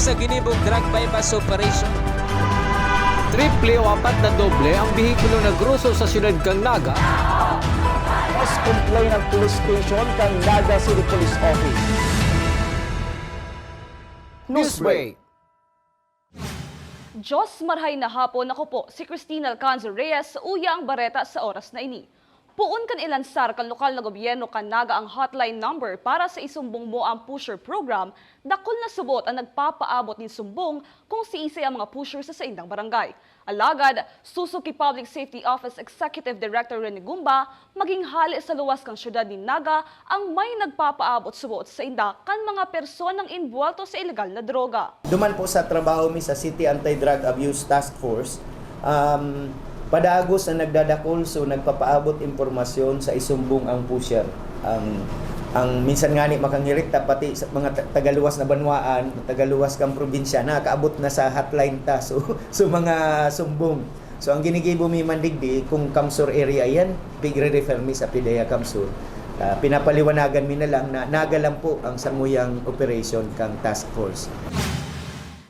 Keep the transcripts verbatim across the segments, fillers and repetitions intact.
Sa ginibong drug buy-bust operation, triple o apat na doble ang behikulo na groso sa siyudad kan Naga. Mas complain ang police station kan Naga City Police Office. Newsbreak. Diyos, marhay na hapon. Ako po si Christine Alcanzo Reyes, sa Uya ang Bareta sa oras na ini. Poon kan ilansar kan lokal na gobyerno kan Naga ang hotline number para sa Isumbong Mo ang Pusher Program, dakul na subot ang nagpapaabot nin sumbong kung siisay ang mga pusher sa saindang barangay. Alagad, susog ki Public Safety Office Executive Director Rene Gumba, maging hale sa luwas kan syudad nin Naga ang may nagpapaabot subot sa sainda kan mga personang inbuwelto sa ilegal na droga. Duman po sa trabaho mi sa City Anti-Drug Abuse Task Force, um, padagos na nagdadakul, so nagpapaabot impormasyon sa Isumbong ang Pusher. Ang, ang minsan ngani makangirik ta pati sa mga ta- tagaluwas na banwaan, tagaluwas kang probinsya, nakakaabot na sa hotline ta. So, so mga sumbong. So ang ginigibo mi man digdi, kung Kamsur area yan, pigre-refer mi sa PDEA Kamsur. Ah, pinapaliwanagan mi na lang na Naga lang po ang samuyang operation kang task force.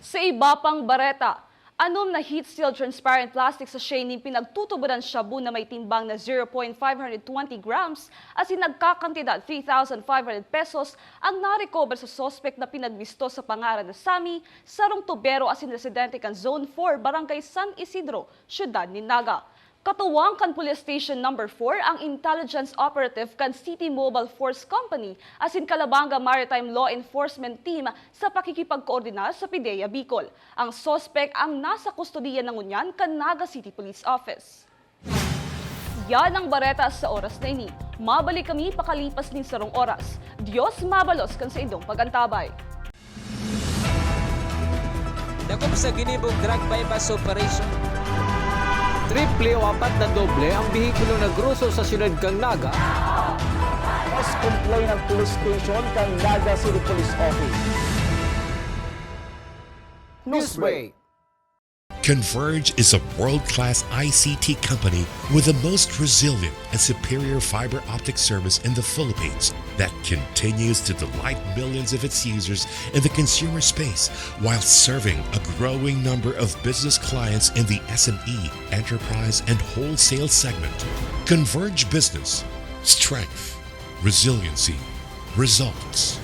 Sa iba pang bareta, anom na heat-sealed transparent plastic sachet nin pinagtutuboran shabu na may timbang na zero point five hundred twenty grams asin nagkakantidad three thousand five hundred pesos ang narecover sa suspek na pinagwisto sa pangaran na Sammy, sarong tubero asin residente kan Zone four, Barangay San Isidro, Syudad nin Naga. Katuwang kan Police Station Number four ang intelligence operative kan City Mobile Force Company asin Calabanga Maritime Law Enforcement Team sa pakikipagkoordinar sa PDEA Bicol. Ang suspek ang nasa kustodiya na ngunyan kan Naga City Police Office. Yan ang bareta sa oras na ini. Mabalik kami pakalipas nin sarong oras. Diyos mabalos kan saindong pag-antabay. Dakop sa ginibong drug buy-bust operation, triple o apat na doble ang behikulo na groso sa siyudad kan Naga. Mas complain ang police station kan Naga City Police Office. Newsbreak. Converge is a world-class I C T company with the most resilient and superior fiber optic service in the Philippines that continues to delight millions of its users in the consumer space while serving a growing number of business clients in the S M E, enterprise, and wholesale segment. Converge Business. Strength, resiliency, results.